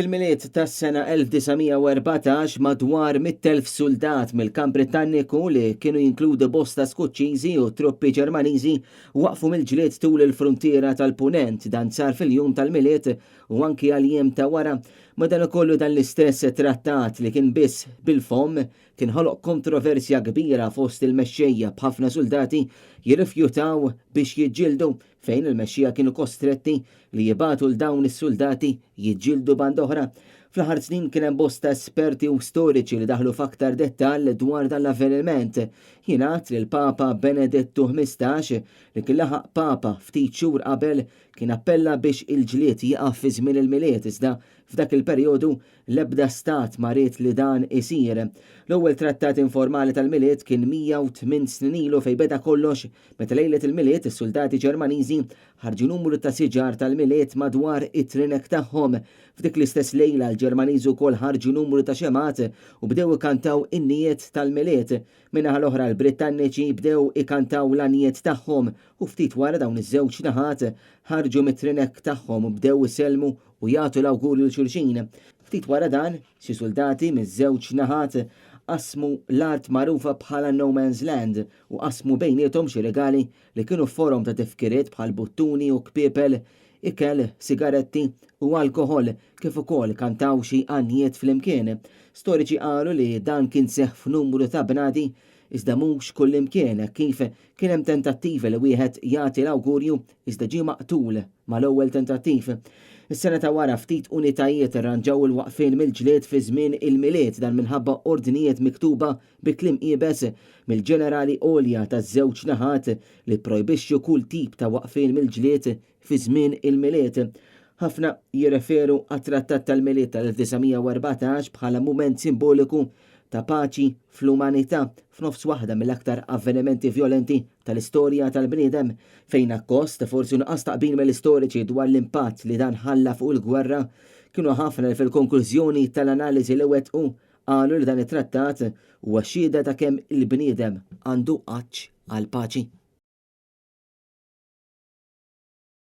Fil-Milied tas-sena 1914 madwar 100,000 suldat mill-kamp Britanniku li kienu jinkludu bosta Skoċċiżi u truppi Ġermaniżi waqfu mill-ġlied tul il-fruntiera tal-Punent. Dan sar fil-jum tal-Milied u anki għal-jiem ta' wara. Madankollu dan l-istess trattat li kien biss bil-fomm kien ħoloq kontroversja kbira fost il-mexxejja b'ħafna suldati jirrifjutaw biex jiġġieldu fejn il-mexxija kienu kostretti li jibagħtu 'l dawn is-suldati jiġġieldu band'oħra. Fl-aħħar snin kien hemm bosta esperti u storiċi li daħlu f'aktar dettall dwar dan l-avveniment. Jingħad li l-Papa Benedettu 15, li kien laħaq Papa ftit xhur qabel, kien appella biex il-ġlied jieqaf fi żmien il-Milied iżda f'dak il-perjodu L-ebda stat ma ried li dan isir. L-ewwel trattat informali tal-Milied kien 108 snin ilu fejn beda kollox meta lejlet il-Milied is-suldati Ġermaniżi ħarġu numru ta' siġar tal-Milied madwar it-trinek tagħhom. F'dik l-istess lejla l-Ġermaniżi wkoll ħarġu numru ta' xemgħat u bdew ikantaw innijiet tal-Milied. Min-naħa l-oħra l-Brittanniċi bdew ikantaw l-għanjiet tagħhom u ftit wara dawn iż-żewġ naħat ħarġu mit-trinek tagħhom u bdew isellmu u jagħtu l-awguri lil xulxin. Ftit wara dan, xi suldati miż-żewġ naħat qasmu l-art magħrufa bħala No Man's Land u qasmu bejniethom xi rigali li kienu forom ta' tifkiriet bħal buttuni u kpiepel, ikel, sigaretti u alkoħol kif ukoll kantaw xi għanjiet flimkien. Storiċi qalu li dan kien seħħ f'numru ta' bnadi iżda mhux kullimkien hekk kif kien hemm tentattivi li wieħed jagħti l-awgurju iżda ġie maqtul mal-ewwel tentattiv. Is-sena ta' wara ftit unitajiet irranġaw il-waqfien mill-ġlied fi żmien il-Milied dan minħabba ordnijiet miktuba bi kliem iebes mill-ġenerali għolja taż-żewġ naħat li pprojbixxu kull tip ta' waqfien mill-ġlied fi żmien il-Milied. Ħafna jirreferu għat-Trattat tal-Milied tal-1914 bħala mument simboliku ta' paċi fl-umanità f'nofs waħda mill-aktar avvenimenti vjolenti tal-istorja tal-bniedem, fejn akkost forsi nuqqas ta' qbil mill-istoriċi dwar l-impatt li dan ħalla fuq il-gwerra, kienu ħafna li fil-konklużjoni tal-analiżi li wettqu qalu li dan it-trattat huwa xhieda ta' kemm il-bniedem għandu għatx għall-paċi.